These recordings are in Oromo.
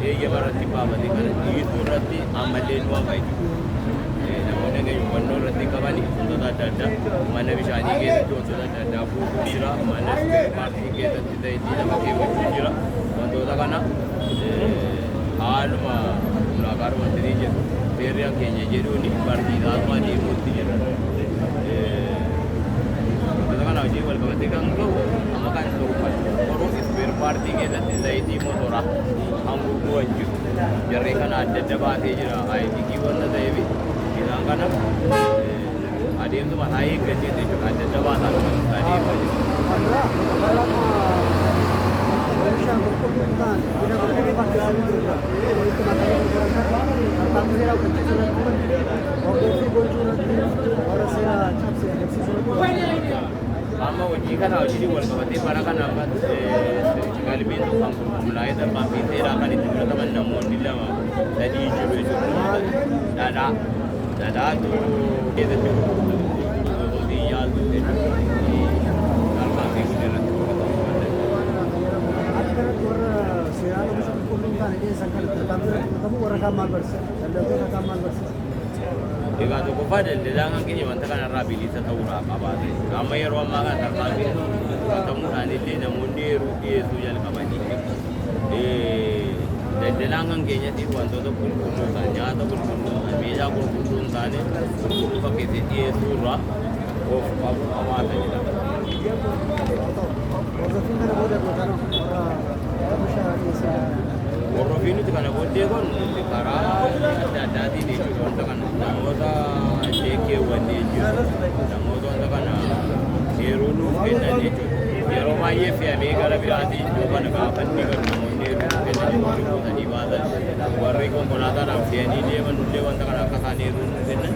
Eeyyama irratti baafatee kana dhiisuu irratti ammallee nu hafa jechuudha. Namoonni keenya hubannoo irratti qaban wantoota adda addaa mana bishaanii keessatti wantoota adda addaa buusuun jira. Mana paartii keessatti zayitii lafa keewwachuun jira. Wantoota kana haaluma ulaagaadhuma wanti jedhu seerri keenya jedhuun barsiisaatuma deemuutti jira. Wantoota kana hojii wal qabatee kan ga'u amma kan torban spare partii keessatti zayitii motoraa kan gurguran jiru. Jarree kana adda adda baasee jira. ITQ wanta ta'eef isaan kana adeemsuma isaa eeggatee jechuudha. Adda adda baasaa kan adeemaa jiru. Oomishaan qulqulluu hin taane buna qulqulluu fakkeessanii gurgura. Walitti makanii gurguran tarkaanfii seeraa fudhachiisuu irratti, hordoffii gochuu irratti, warra seera cabse agarsiisuu irratti. Amma hojii kana hojii wal qabatee bara kana amma galmeen tokko kan qulqullaa'ee tarkaanfii seeraa kan itti fudhataman namoonni lama sadii jiru jechuudha. Dhadhaa dhadhaatu keessatti gurguruutii yaaltu jechuudha. Tarkaanfii kun irratti fudhatamuu danda'u. Akka kanatti warra seeraan oomisha qulqulluu hin taane dhiyeessan kana tarkaanfii irratti fudhatamu, warra kaan maal barsiisa? Daldaltoota kaan maal barsiisa? Egaa tokkoffaa daldalaan kan keenya wanta kanarraa bilisa ta'uudhaa qabaata jechuudha. Amma yeroo ammaa kana tarkaanfiin fudhatamuudhaan illee namoonni yeroo dhiyeessuu jalqabanii daldalaan kan keenyatti wantoota qulqulluu ta'an, nyaata qulqulluu ta'an, meeshaa qulqulluu hin taane qulqulluu fakkeessee dhiyeessuu irraa of qabu qabaata jedhama. Hordoffiin kana booda gootan warra oomisha dhiyeessan? Hordoffii nuti kana booddee goonu nuti karaa adda addaatiin jechuudha, wanta kana namoota sheekkeewwannee jiru, namoota wanta kana yeroo nuuf kennan jechuudha. Yeroo baay'ee fe'amee gara biraatii iddoo kana gaafa inni galu namoonni yeroo nuuf kennan warri guutanii baasan, warri konkolaataadhaan fe'anii deeman illee wanta kana akka isaan yeroo nuuf kennan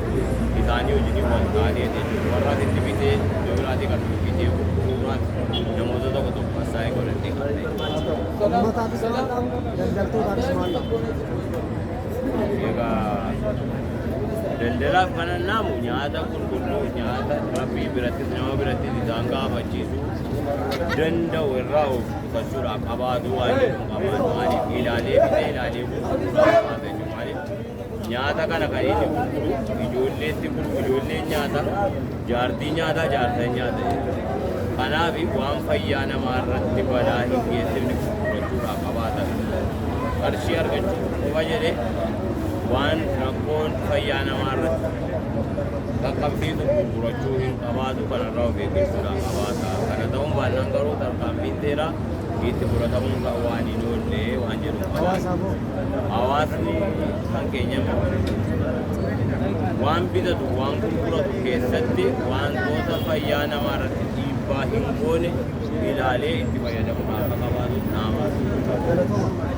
isaanii wajjin wal taanee jechuudha. Warra asitti bitee iddoo biraatii kan nuuf bitee gurguruudhaan namoota tokko tokko assaa'ee godhatee qabna jechuudha. Uummataafis maal dhaamu? Daldaltootaafis maal dhaamu? Egaa daldalaaf kana naamu nyaata qulqulluu, nyaata rabbii birattis nama birattis isaan gaafachiisuu danda'u irraa of qusachuudhaaf qabaatu waan jedhu qabaatu. Maaliif ilaalee bitee ilaalee gurguruu qabaata jechuudha. Maaliif nyaata kana kan inni gurguru ijoolleetti gurguru, ijoolleen nyaata, jaartii nyaata, jaarsan nyaata jechuudha. Kanaaf waan fayyaa namaa irratti balaa hin geessifne gurgurachuudhaaf qabaatan. Qarshii argachuu qofa jedhee waan rakkoon fayyaa namaa irratti qaqqabsiisu gurgurachuu hin qabaatu, kanarraa of eeggachuudhaan qabaata. Kana ta'uun baannaan garuu tarkaanfiin seeraa itti fudhatamuun kan waan hin oolle waan jedhu qabaata. Hawaasaaf hoo? Hawaasni kan keenya immoo waan bitatu waan gurguratu keessatti wantoota fayyaa namaa irratti dhiibbaa hin goone ilaalee itti fayyadamuudhaan akka qabaatu dhaama. Galatooma.